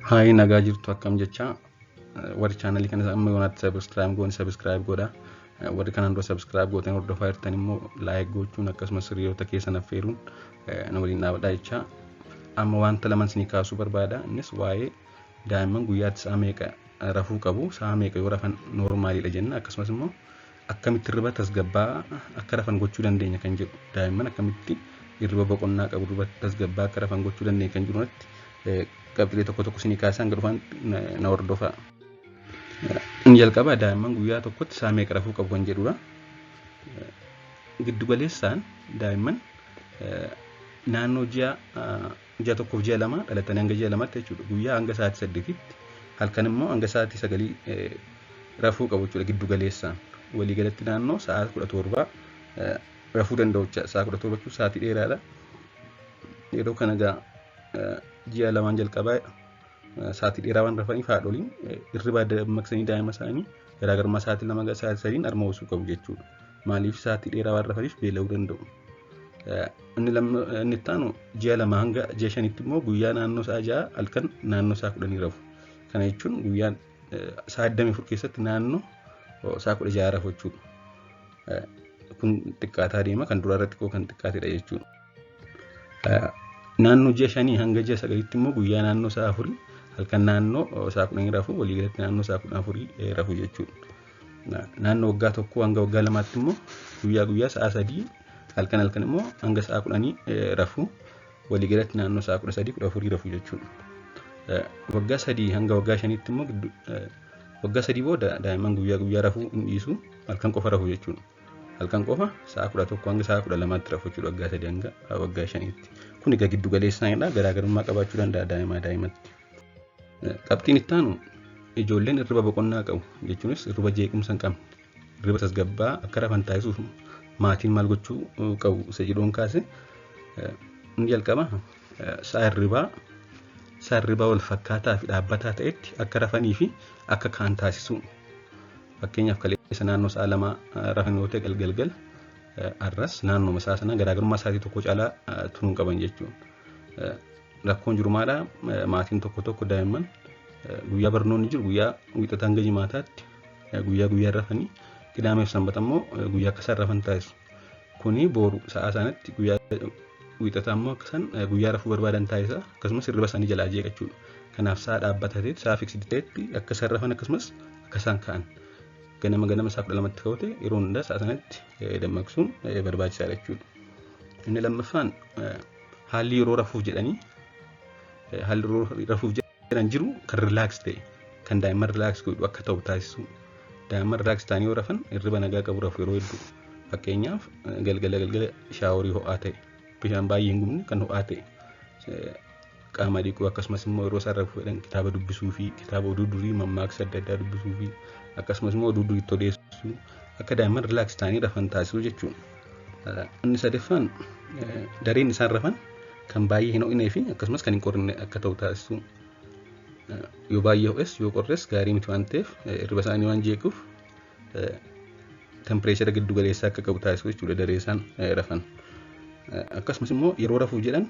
Hi, nagaa jirtu, akkam jecha. Warri chaanalii kana amma yoonaatti subscribe goone subscribe godha. Warri kanaan dura subscribe gootan hordofaa jirtan immoo like gochuun akkasumas hiriyoota keessan affeeruun na waliin dhaabadhaa jecha. Amma wanta laman isinii kaasuu barbaada. Innis waa'ee daa'imman guyyaatti sa'a meeqa rafuu qabu, sa'a meeqa yoo rafan normaliidha jenna, akkasumas immoo akkamitti hirriba tasgabbaa'aa akka rafan gochuu dandeenya kan jedhu, daa'imman akkamitti hirriba boqonnaa qabu, hirriba tasgabbaa'aa akka rafan gochuu dandeenya kan jedhu irratti qabxiilee tokko tokko isinii kaasaan gad dhufaan na hordofaa. Inni jalqabaa daa'imman guyyaa tokkotti sa'a meeqa rafuu qabu kan jedhudha. Giddu galeessaan daa'imman naannoo ji'a 1f ji'a 2 dhalatanii hanga ji'a 2tti jechuudha. Guyyaa hanga sa'aatii 8tti, halkan immoo hanga sa'aatii 9 rafuu qabu jechuudha giddu galeessaan. Waliigalatti naannoo sa'aa 17 rafuu danda'u jechuudha. Sa'aa 17 jechuun sa'aatii dheeraadha. Yeroo kana egaa ji'a 2n jalqabaa sa'aatii dheeraa waan rafaniif haadholiin hirriba dammaqsanii daa'ima isaanii garaagarummaa sa'aatii 2 gara sa'aatii 3n harma hoosuu qabu jechuudha. Maaliif? Sa'aatii dheeraa waan rafaniif beela'uu danda'u. Inni itti aanu ji'a 2 hanga ji'a 5tti immoo guyyaa naannoo sa'a 6, halkan naannoo sa'a 10 rafu. Kana jechuun guyyaan sa'a 24 keessatti naannoo sa'a 16 rafu jechuudha. Kun xiqqaataa deema, kan duraa irra xiqqoo kan xiqqaatedha jechuudha. Naannoo ji'a 5 hanga ji'a 9tti immoo guyyaa naannoo sa'a 4, halkan naannoo sa'a 10 rafu, waliigalatti naannoo sa'a 14 rafu jechuudha. Naannoo waggaa 1 hanga waggaa 2tti immoo guyyaa guyyaa sa'a 3, halkan halkan immoo hanga sa'a 10 rafu, waliigalatti naannoo sa'a 13, 14 rafu jechuudha. Waggaa 3 hanga waggaa 5tti immoo, waggaa 3 booda daa'imman guyyaa guyyaa rafuu hin dhiisu, halkan qofa rafu jechuudha. Halkan qofa sa'a 11 hanga sa'a 12tti rafu jechuudha waggaa 3 hanga waggaa 5tti. Kun egaa giddu galeessaanidha, garaagarummaa qabaachuu danda'a daa'imaa daa'imatti. Qabxiin itti aanu ijoolleen hirriba boqonnaa qabu jechuunis hirriba jeequmsa hin qabne, hirriba tasgabbaa'aa akka rafan taasisuuf maatiin maal gochuu qabu isa jedhuun kaase. Inni jalqaba sa'a hirribaa wal fakkaataa fi dhaabbataa ta'etti akka rafanii fi akka ka'an taasisuu. Fakkeenyaaf, kaleessa naannoo sa'a 2 rafan yoo ta'e, galgal har'as naannoo sa'a sanaa garaagarummaa sa'aatii 1 caalaa turuu hin qaban jechuudha. Rakkoon jiru maadhaa? Maatiin tokko tokko daa'imman guyyaa barnoonni jiru guyyaa Wiixataa hanga Jimaataatti guyyaa guyyaa rafanii, Qidaamee fi Sanbata immoo guyyaa akka isaan rafan taasisu. Kuni boru sa'a sanatti guyyaa Wiixataa immoo akka isaan guyyaa rafuu barbaadan taasisa, akkasumas hirriba isaanii jalaa jeeqa jechuudha. Kanaaf sa'a dhaabbataa ta'etti, sa'a fixed ta'etti akka isaan rafan akkasumas akka isaan ka'an, ganama ganama sa'a 12tti ka'ute yeroo hundaa sa'a sanatti dammaqsuun barbaachisaadha jechuudha. Inni lammaffaan haalli yeroo rafuuf jedhan jiru kan relax ta'e, kan daa'imman relax godhu akka ta'u taasisuu. Daa'imman relax ta'anii yoo rafan hirriba nagaa qabu rafu yeroo hedduu. Fakkeenyaaf, galgala galgala showerii ho'aa ta'e, bishaan baay'ee hin gubne, kan ho'aa ta'e qaama dhiquu, akkasumas immoo yeroo isaan rafuu fedhan kitaaba dubbisuu fi kitaaba oduu durii, mammaaksa adda addaa dubbisuu fi akkasumas immoo oduu durii itti odeessuu, akka daa'imman relax ta'anii rafan taasisuu jechuudha. Inni sadaffaan dareen isaan rafan kan baay'ee hin ho'inee fi akkasumas kan hin qorrine akka ta'u taasisuu. Yoo baay'ee ho'es yoo qorres gaarii miti waan ta'eef, hirriba isaanii waan jeequuf, temperature giddu galeessaa akka qabu taasisuu jechuudha daree isaan rafan. Akkasumas immoo yeroo rafuuf jedhan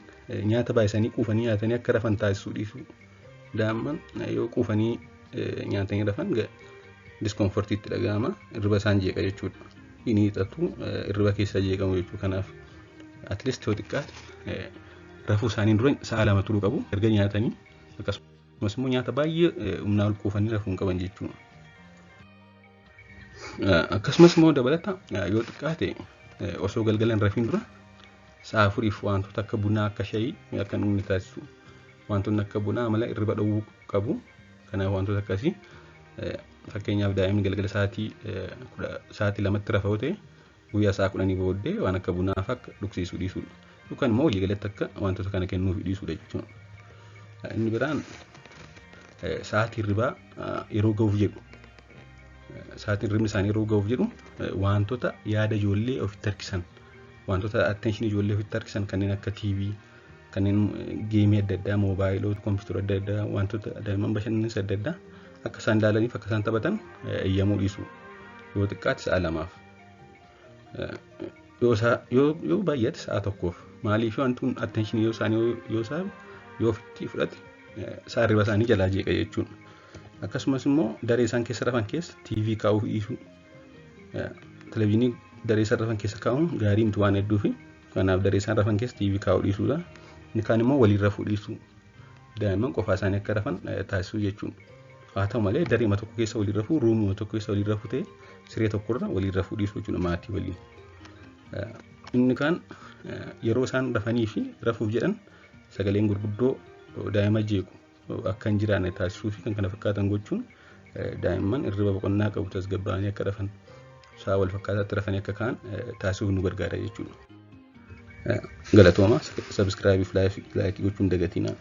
nyaata baay'isanii quufanii nyaatanii akka rafan taasisuu dhiisuu. Daa'imman yoo quufanii nyaatanii rafan discomfortiitti dhaga'ama, hirriba isaan jeeqa jechuudha. Inni hiixatu, hirriba keessa jeeqamu jechuudha. Kanaaf at least yoo xiqqaate rafuu isaanii dura sa'a 2 turuu qabu erga nyaatanii, akkasumas immoo nyaata baay'ee humnaa ol quufanii rafuu hin qaban jechuudha. Akkasumas immoo dabalata yoo xiqqaate osoo galgala hin rafiin dura sa'a 4f wantoota akka bunaa, akka shayii akka hin dhugne taasisu. Wantoonni akka bunaa amala hirriba dhowwuu qabu. Kanaaf wantoota akkasii, fakkeenyaaf, daa'imni galgala sa'aatii 2tti rafa yoo ta'e, guyyaa sa'a 10 booddee waan akka bunaa fa'aa akka dhugsiisuu dhiisuudha. Yookaan immoo waliigalatti akka wantoota kana kennuuf dhiisuudha jechuudha. Inni biraan sa'aatii hirribaa yeroo ga'uuf jedhu, sa'aatiin hirribni isaanii yeroo ga'uuf jedhu, wantoota yaada ijoollee ofitti harkisan, wantoota attention ijoollee ofitti harkisan, kanneen akka TV, kanneen gameii adda addaa, moobaayiloota, kompiitara adda addaa, wantoota daa'imman bashannansiisan adda addaa akka isaan ilaalaniif akka isaan taphatan eeyyamuu dhiisu. Yoo xiqqaate sa'a 2f. Yoo baay'ate sa'a 1f. Maaliif? Wanti kun attention yoo isaanii yoo isaan yoo ofitti fudhate sa'a hirriba isaanii jalaa jeeqa jechuudha. Akkasumas immoo daree isaan keessa rafan keessa TV kaa'uu dhiisuu. Televezyiinii daree isaan rafan keessa kaa'uun gaarii miti waan hedduufi kanaaf daree isaan rafan keessa TV kaa'uu dhiisuudha. Inni kaan immoo waliin rafuu dhiisuu. Daa'imman qofaa isaanii akka rafan taasisuu jechuudha. Haa ta'u malee dareema tokko keessa waliin rafuu, ruumuma tokko keessa waliin rafuu ta'e siree tokkorra waliin rafuu dhiisuu jechuudha maatii waliin. Inni kaan yeroo isaan rafanii fi rafuuf jedhan sagaleen gurguddoo daa'ima jeequ akka hin jiraanne taasisuu fi kan kana fakkaatan gochuun daa'imman hirriba boqonnaa qabu tasgabbaa'anii akka rafan sa'a wal fakkaataatti rafanii akka ka'an taasisuuf nu gargaara jechuudha. Galatooma, subscribe fi like gochuun dagatinaa.